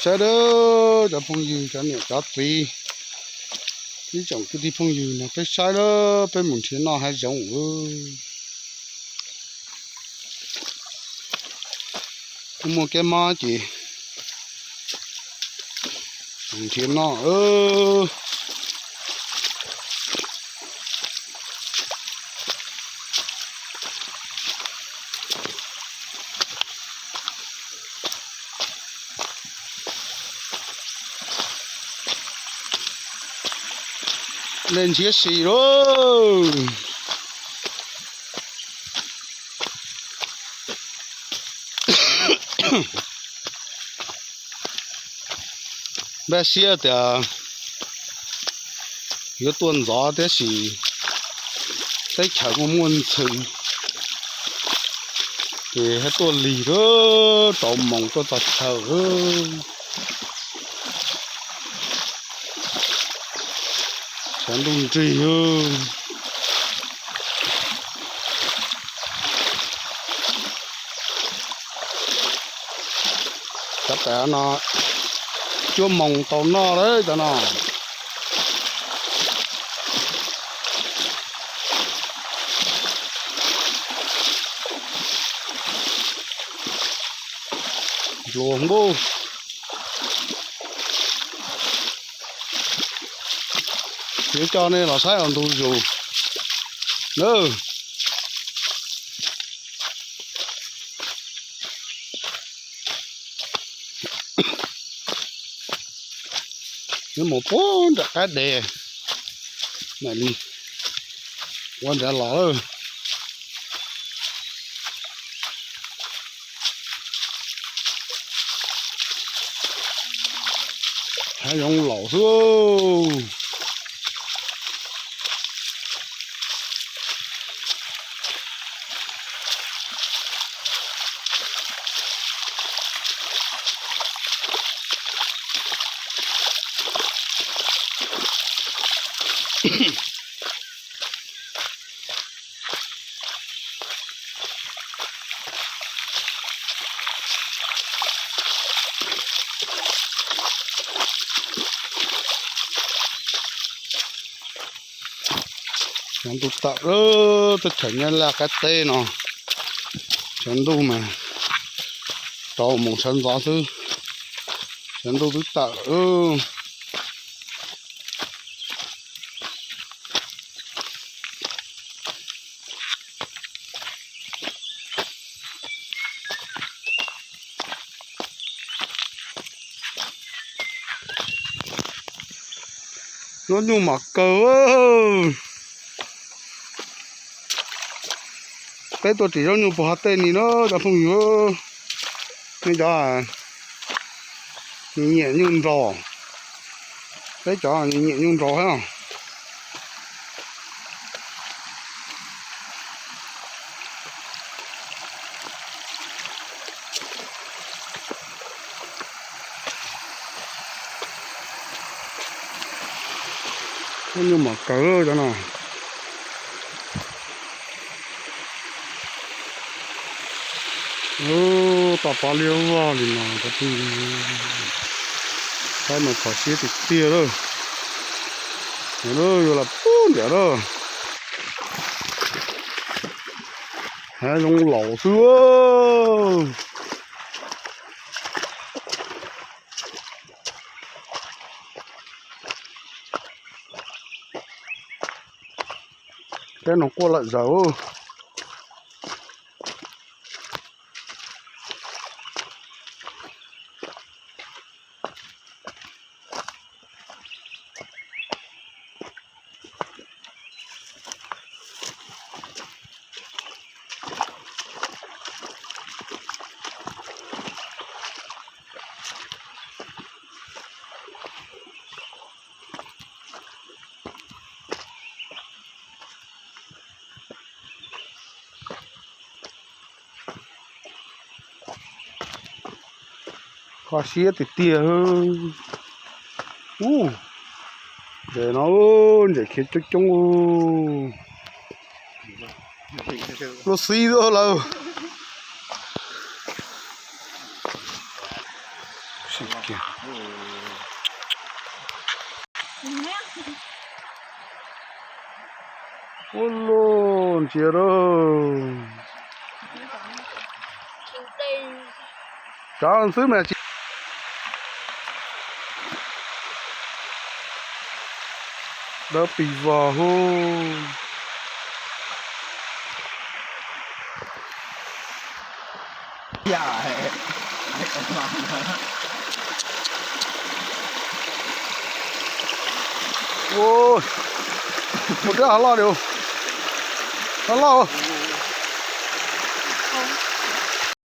Saib lawm cov phooj ywg, cov niam cov txiv, ib tsoom kwv tij phooj ywg no, peb saib lawm, peb mus nrhiav noj hav zoov. Kuj muaj kev mob ces mus nrhiav noj. Nej nrhiav sim lauj. Npaj siab tias yuav tuaj ntxov tiam sis teb chaws muaj muaj ntxhw, ces thiaj tuaj lig rau moos tuaj txog chaw. Tshav ntuj nrig. Cov tam no cuaj moos tau noj lawm cov no. Npluas npub. Yuav coj nej los saib os ntu zus na. Yuav mus puag nram qab deg, mam li ua nrad los lawm. Hav zoov laus xwb. Tshav ntuj tawm lawm, teb chaws Nyab Laj qab teb no, tshav ntuj mas rau moos sawv ntxov xwb, tshav ntuj twb tawm. Zaub nyuj mam kawg. Peb tuaj ris zaub nyuj puag hauv tej ni na cov phooj ywg. Nej cov nyiam nyuj nraug, peb cov nyiam nyuj nraug thiab. Zaub nyuj mam kawg cov no. Toj pob liab vog li no, saib mas kho siab tiag tiag lawm. Yuav los pub ntiam lawm. Hav zoov laus xwb. Teb no quaj lawm zaws. Kho siab tiag tiag. Ub, ntses no, ntses khiav coob coob. Luaj xib duab lawm. Ua luaj ntsia lauj. Tsav xwb mas tsis dawb pis vog hu. Ua, ua rab hov loj li, hov loj.